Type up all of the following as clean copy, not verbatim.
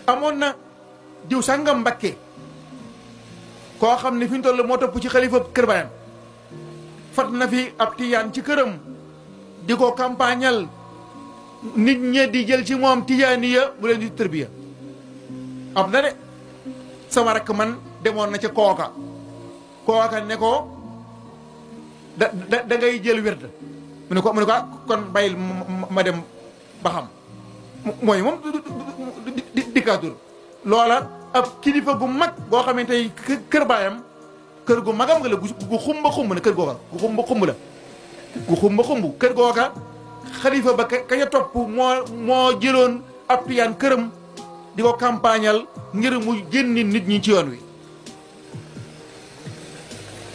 amoon na diw sàngam Mbakke koo xam ne fi ñu toll moo topp ci xalifa kër baayam fat na fi ab tiyaan ci këram di ko campagnal nit ñe di jël ci moom tijaaniya bu leen di tërbiya am na de sama rakk man demoon na ca kooka ne ko da ngay jël wérd mu ne ko kon bàyyil ma dem ba xam mooy moom dikaatul loola ab kilifa gu mag goo xamante ni kër baayam kër gu magam nga la gu xumba ne kër googa gu xumba kër googa xalifa ba ka ya topp moo jëloon ab tiyaan këram di ko campagnal ngir mu génni nit ñi ci yoon wi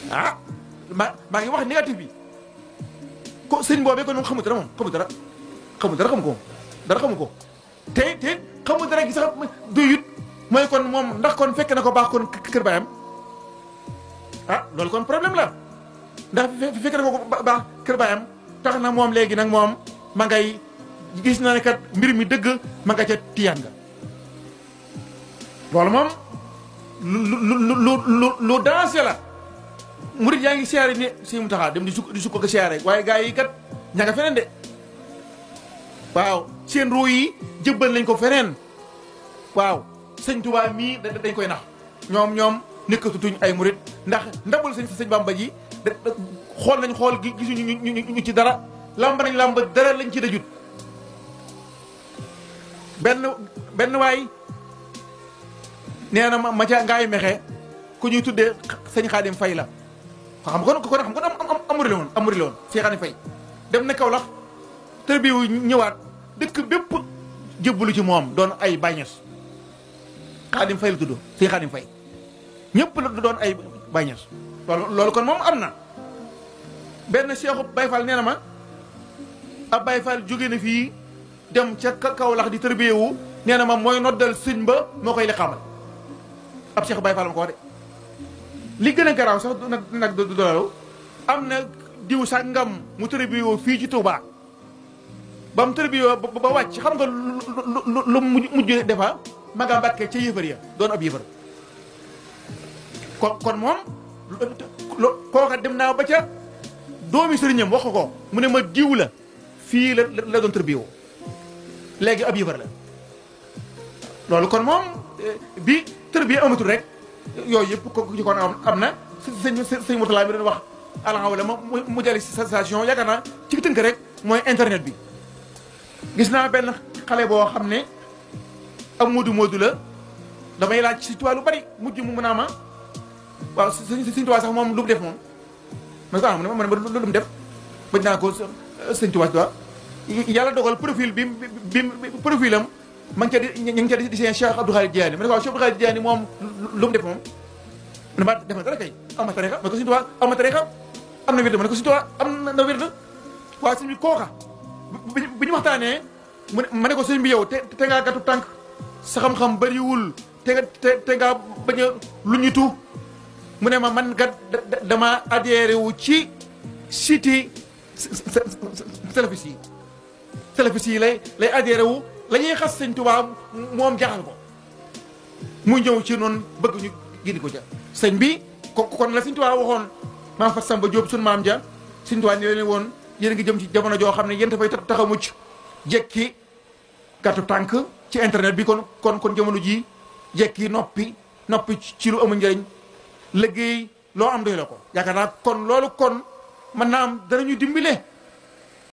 maa ngi wax négatif bi ko sëñ boobee kon moom xamu dara xamu ko te xamu dara gi sax doyut mooy kon moom ndax kon fekk na ko baax kon kër baayam loolu kon problème la ndax fekk na ko baax kër baayam tax na moom léegi nag moom ma ngay gis na ne kat mbir mi dëgg ma nga ca tiyaan nga loolu moom lu dansé la murid yaa ngi siyaare ni si mu taxaa dem di sukk ko siyaare waaye gars yi kat ña nga feneen de waaw seen ruu yi jëbbal nañ ko feneen waaw sëñ Tuubaa mii dañ koy nax ñoom nekkatutuñ ay murid ndax ndabul sëñ Bamba ji xool nañ xool gisuñu ñu ci dara làmb nañ làmb dara lañ ci dajut benn waay nee na ma ca ngaay mexe ku ñuy tuddee sëñ Xaadim Fay la xam kon amuri la woon sëñ Xaadim Fay dem na Kawlax tërbiwu ñëwaat dëkk bépp jëbbalu ci moom doon ay Bañes Xaadim Fay la tudd sëñ Xaadim Fay ñëpp la doon ay Bañes loolu kon moom am na benn Seexu Baay Faal nee na ma ab Baay Faal jóge na fii dem ca Kawlax di tërbiyewu nee na ma mooy noddal sëñ ba moo koy li xamal ab Seexu Baay Faal ma ko wax de li gën a garaaw sax nag du loolu am na diw sàngam mu tërbiyoo fii ci Touba ba mu tërbiyoo ba wàcc xam nga lu mujj defa ma nga Mbàkke ca yëfër ya doon ab yëfër kon moom kooka dem naa ba ca doomi sëriñam wax ko mu ne ma diw la fii la doon tërbiyoo léegi ab yëfër la loolu kon moom bi tërbiya amatul rek yooyu yëpp ko ci kon am na sëñ Mourtala bi doon wax alhamdulilah mu jëli sensation yaakaar naa ci tënk rek mooy internet bi gis naa benn xale boo xam ne am moodu la damay laaj si tuwaa lu bari mujj mu mën a ma waaw sëñ tuwaa sax moom lu mu def moom ma ko am ma ne lu mu def bañ naa ko sëñ tuwaa yàlla dogal profil bi profil am ma ngi ca ñu ngi ca di seen Cheikh Abdou Khadir Diané ma ne ko waaw Cheikh Abdou Khadir Diané moom lu mu def moom ne ma def na dara kay am na tarixa ma ne ko sëñ tuwaa am na tarixa am na wird ma ne ko sëñ tuwaa am na wird waaw sëñ bi kooka bi ñu waxtaanee ma ne ko sëñ bi yow te ngaa gàttu tànk sa xam-xam bariwul te ngaa bañ a lu ñutu mu ne ma man kat dama adhéré wu ci site salafis yi lay adhéré wu la ñuy xas sëñ Tuubaa moom jaaxal ko mu ñëw ci noonu bëgg ñu gindi ko ja sëñ bi kon la sëñ Tuubaa waxoon maam Fat Samba Diop sun maam ja sëñ Tuubaa ne leen woon yéen a ngi jëm ci jamono joo xam ne yéen dafay tax a mucc jekki gàttu tànk ci internet bi kon jamono ji jekki noppi ci lu amul njëriñ liggéey loo am doy la ko yaakaar naa kon loolu kon mën naa am danañu dimbale